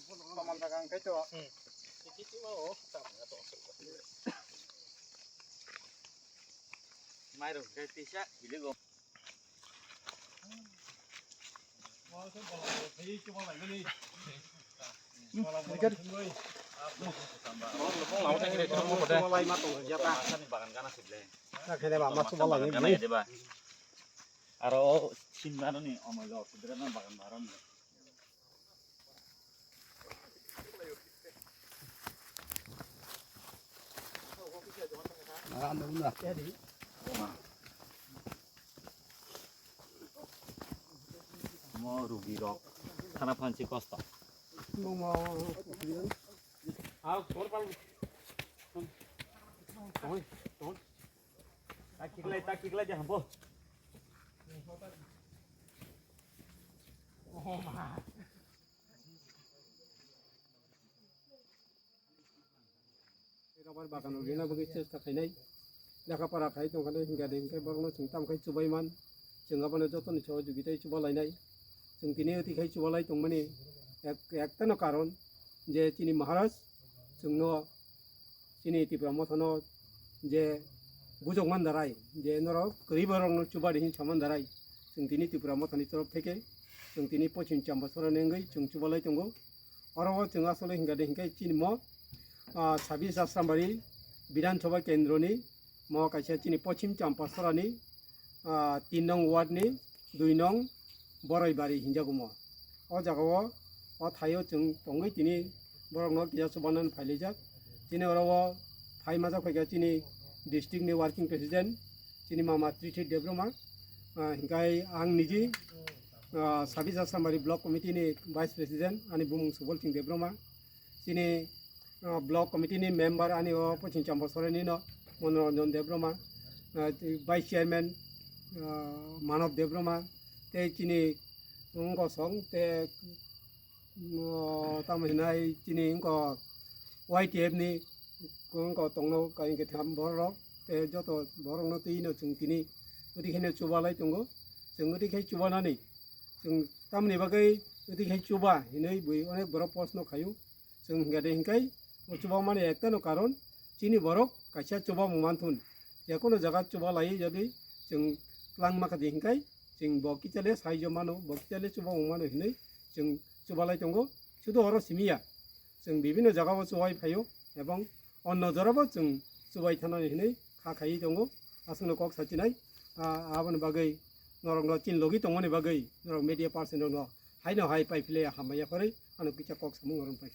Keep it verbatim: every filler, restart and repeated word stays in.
Paman dagang kaitor. Mairok khe tisa biligo. Aro simnaroni omoilo sudrena bagan baron. Mo rugi rok khana phansi kosto. Ta kiklai, ta kiklai de hambo. Rubber bagan o rina bagwi chesta khainai. Lekha pora khai tongkha, hingkha de hingkhe borokno chwng tamo khai chubai man. Chwng abono jotoni sohojogita chuba lainai. Chwng tini oti khai chuba lai tongmani ek, ektano karon je chini Maharaj chwngno chini Tipra Mothano je bujok man darai, je norok kwrwi borokno chuba di hin saman darai. Chwng tini Tipra Mothani torof theke chwng tini Pochim Chamba Sorani wngwi chwng chuba lai tongo. Oro o chwng asole hingkha de hingkhe chini mo, ah, sabis Asrambari Bidhan Sabha Kendroni mo kaisa chini Pochim Champasorani, ah, tin nong ward ni dui nong Boroibari hinjago mo. O jaga o, o thaio chwng tongwi tini borokno kisa chubanan phailaijak. Chini oro o phai majak phaikha chini district ni working president, chini mama Trithi Debbarma, ah, hingkhai ang niji, ah, sabis Asrambari Block Committee ni Vice President, ani bumung Subol Singh Debbarma, chini, ah, Block Committee ni member ani o Pochim Chamba Sorani no Monoranjan Debbarma, ah, Vice Chairman, ah, Manav Debbarma, tei chini wngkha song tei, oh, tamo hinai chini wngkha Y T F ni wngkha tongno kainwi ketham borok tei joto borokno twi no chwng tini oti khe no chuba lai tongo. Chwng oti khe chuba nani chwng tamoni bagwi oti khe chuba hinwi bui onek borok post no khaio. Chwng hingkha de hingkhai o chuba mani ekta no karon chini borok kaisa chuba mung manthun. Jekono jaga chuba lai jodi chwng twlang ma kha di hingkhai chwng bo kichale saijo mano, bo kichale chuba mung mano hinwi chwng chubalai tongo. Sudu oro simi ya, chwng bibinno jagao chubai phaio ebong onno jorabo chwng chubai thanani hinwi kha khaiwi tongo. Aswkno kok sachinai, ah, aboni bagwi norokno chin logi tongmani bagwi norok media person rokno haino hai pai philai hambai ya phari ano kisa kok samung norok pai.